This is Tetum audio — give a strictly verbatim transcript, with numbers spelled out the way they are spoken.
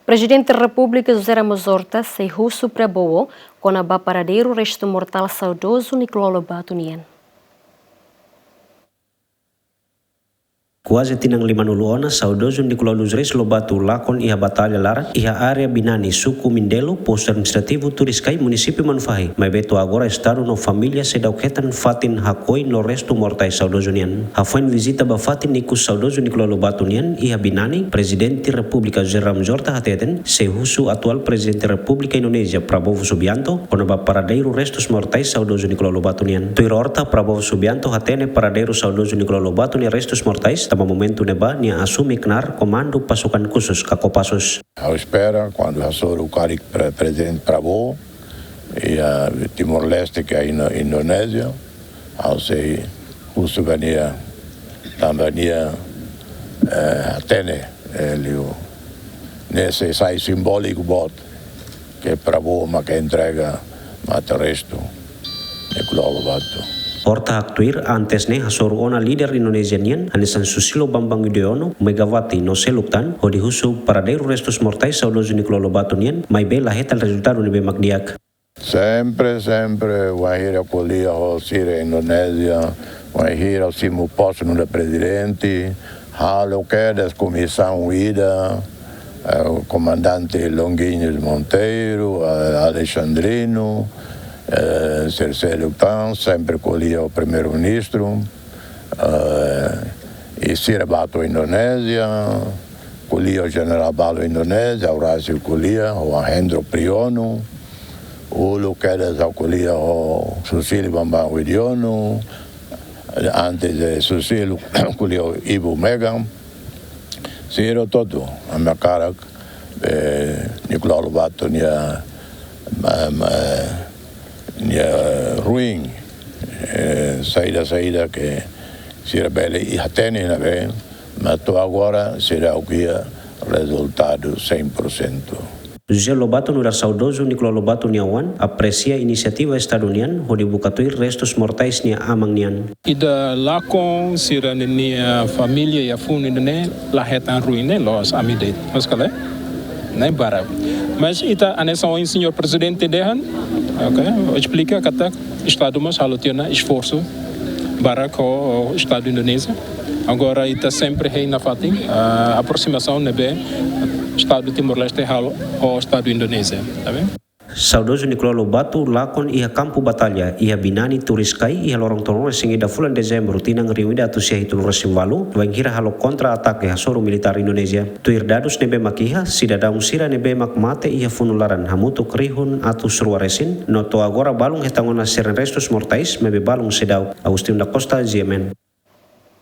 Prezidente Repúblika José Ramos Horta sei husu Prabowo kona-ba paradeiru restu mortál saudozu Nicolau Lobato nian. Kuaze tinan limanulu ona, saudozu Nicolau dos Reis Lobato lakon iha batalha laran, iha área Binani, suku Mindelo, postu administrativu Turiscai, munisípiu Manufahi. Maibé to'o agora estadu no família seidauk hetan fatin hakoi no restu mortais saudozu nian. Hafoin vizita ba fatin ikus saudozu Nicolau Lobato nian iha Binani, Prezidente Repúblika José Ramos Horta hateten, sei husu atuál Prezidente Repúblika Indonézia, Prabowo Subianto, kona-ba paradeiru restus mortais saudozu Nicolau Lobato nian. Tuir Horta, Prabowo Subianto hatene paradeiru saudozu Nicolau Lobato nia restus mortais, tanba momentu ne'ebá nia asume knaar komandu pasukan khusus ka Kopassus. Ha'u espera, kuandu hasoru karik pre-, Prezidente Prabowo iha Timor-Leste, ke iha Indo-, Indonézia, ha'u sei husu ba nia, tanba nia, eh, hatene, eh, liu. Ne'e sei sai simbóliku boot, ke Prabowo mak entrega mate-restu Nicolau Lobato. Horta haktuir, antes ne'e hasoru ona líder Indonézia nian, hanesan Susilo Bambang Yudhoyono, Megawati no seluk tan, hodi husu paradeiru restus mortais saudozu Nicolau Lobato nian, maibé la hetan rezultadu ne'ebé mak di'ak. Sempre, sempre, wainhira ko'alia ho sira Indonézia, wainhira simu postu nu'udar prezidente, halo kedas komisaun ida, eh, komandante Longuinhos Monteiro, eh, Alexandrino, eh, sira seluk tan, sempre ko'alia ho primeiru-ministru, eh, i sira bá to'o Indonézia, ko'alia ho jenerál balu Indonézia, Horácio ko'alia, ho Hendro Priyono, uluk kedas ha'u ko'alia ho Susilo Bambang Yudhoyono, antes de Susilo ko'alia ho Ibu Mega, sira hotu, ami hakarak, eh, Nicolau Lobato nia, ma-, ma-, nia ruin, eh, saida, saida ke sira bele hatene ne'ebé, mas to'o agora seidauk iha rezultadu cem por cento. José Lobato nu'udar saudozu Nicolau Lobato nia oan apresia inisiativa estadu nian hodi buka tuir restus mortais nia aman nian. Ida lakon sira-nia família iha funu ida-ne'e la hetan ruin ne'e loos ami de'it. Mas kale? Ne'e barak. Mas ita hanesan ohin señór prezidente dehan, oke, esplika katak estadu mós halo tiha ona esforsu barak ho estadu Indonézia. Agora ita sempre hein nafatin, ah, aproximasaun ne'ebé estadu Timor-Leste halo ho estadu Indonézia, tá bem? Saudozu Nicolau Lobato lakon iha kampu batalha iha Binani, Turiscai, iha loron tolunulu-resin-ida fulan Dezembru tinan rihun ida atus sia hitunulu-resin-ualu, wainhira halo kontra-atake hasoru militár Indonézia. Tuir dadus ne'ebé mak iha, sidadaun sira ne'ebé mak mate iha funu laran hamutuk rihun atus rua resin, no to'o agora balun hetan ona sira-nia restus mortais, maibé balun seidauk. Agostinho da Costa, G M N.